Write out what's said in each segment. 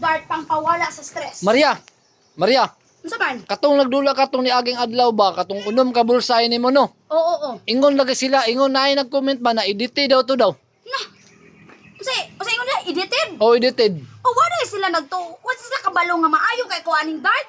dart pangpawala sa stress. Maria. Maria, Unsa man? katong nagdula katong ni aging adlaw ba, katong unom ka bulsa ni mo, no? Oo, oo, oo. Ingon lagi sila, ingon na ay nag-comment ba na edited daw to daw. Na. Unsa unsa ingon nila edited? Oh, edited. O wala sila nagto. Wala sila kabalo nga maayo kay ko aning dart.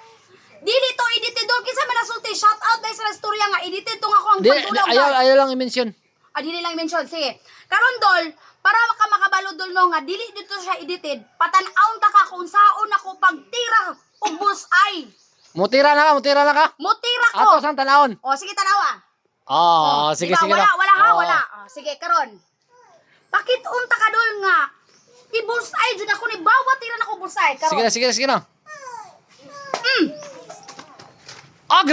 Dili to edited dol, kinsa man nasulti, shout out dahil sa istorya nga edited tong ako ang Di, di, pagdula og ayaw, dart. ayaw lang i-mention. Ah, dili lang i-mention. Sige. Karon dol, para maka makabalo dol no nga dili dito siya edited. Patan-aon ta ka kung saon ako pagtira og bullseye. Mutira na ka, mutira na ka. Mutira ko. Ato sang tanawon. O sige, tanawa. Ah, O, sige, diba? sige Wala, na. wala ha, Oo. wala. O, sige, karon. Pakit-unta ka dol nga i-bullseye jud ako ni bawat tira nako bullseye karon. Sige na, sige na, sige na. Ah,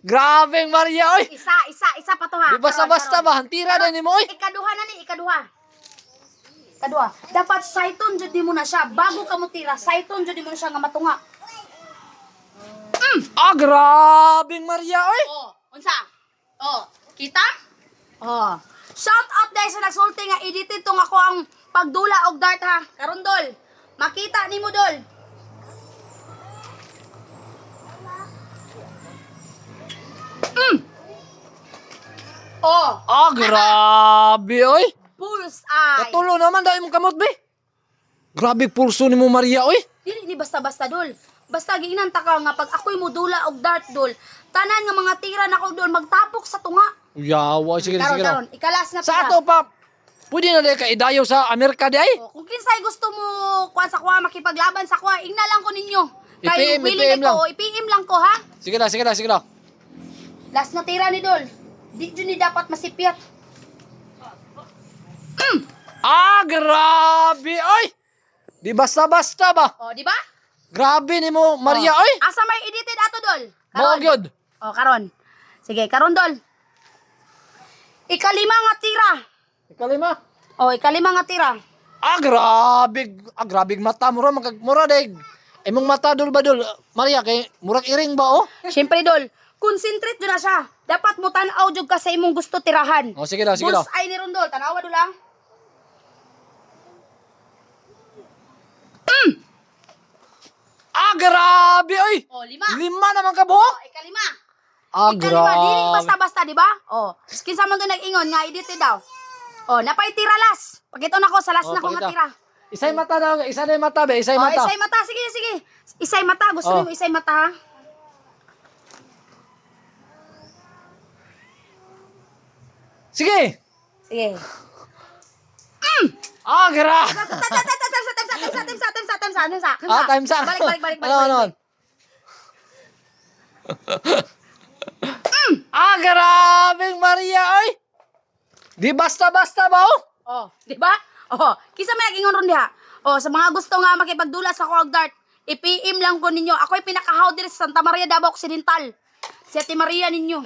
grabe, Maria, oy. Isa, isa, isa pa to ha. Di basta-basta Karon, ba? Tira na nimo, oy. karon. Ikaduha na ni, ikaduha. Ikaduha. Dapat saiton jud nimo na siya bago ka mo tira. Saiton jud nimo na siya nga matunga. Ah, grabe, Maria, oy. Oh, unsa? Oh, kita? Oh. Shout out dahil sa nagsulti nga edited tong ako ang pagdula og dart ha. Karon dol. Makita nimo dol. Oh, Ah, grabe, oy. bullseye. Katulo naman dahil mong kamot, be. Grabe pulso nimo, Maria, oy. Dili ni basta-basta dol. Basta giinan ta ka nga pag ako'y modula og dart dol, tanan nga mga tira nako dol magtapok sa tunga. Yawa, sige na, Karon sige na. karon, ikalas na Sa tira. ato pa, pwede na dahil ka idayo sa Amerika di ay. Oh, kung kinsay gusto mo kuan sa kuha makipaglaban sa kuha, ingna lang ko ninyo. Kay I-PM, willing i-PM ko, lang. oh, i-PM lang ko ha. Sige na, sige na, sige na. Last na tira ni Dol. Di jud ni dapat masipyat. Ah, grabe, oy. Di basta-basta ba? Oh, di ba? Grabe nimo, Maria, Oh. oy. Asa may edited ato Dol? Mao gyud. Oh, karon. Sige, karon Dol. Ikalima nga tira. Ikalima. Oh, ikalima nga tira. Ah, grabe. Ah, grabe mata mura magkag mura deg. Imong mata dol ba dol? Maria kay murag iring ba oh? Siyempre Dol, concentrate jud na siya. Dapat mo tan-aw jud ka sa imong gusto tirahan. Oh, sige na, sige na. Bullseye ni Rondol, tanawa dol ah. Ah, grabe oy. Oh, lima. Lima naman ka buhok. Oh, ikalima. Ah, Ikalima, dili grabe. basta-basta, di ba? Oh, kinsa man to nag-ingon nga edited daw. Oh, napay tira las. Pagkita na ko sa last Oh, na ko nga pakita. tira. Isay mata daw, isa na yung mata be, isay Oh, mata. isay mata, sige, sige. Isay mata, gusto Oh. niyo isay mata ha? Sige. Sige. Ah, grabe. Time sa, time sa, time sa, time sa, time sa, time sa, time sa, time sa, time sa. Ah, time sa. Balik, balik, balik, balik. Ano, ano? balik. Ah, grabe Maria oy. Di basta-basta ba oh? Oh, di ba? Oh, kinsa may nag-ingon ron diha? Oh, sa mga gusto nga makipagdula sa ko og dart, i-PM lang ko ninyo. Ako'y pinakahaw diri sa Santa Maria Davao Occidental. Si Ate Maria ninyo.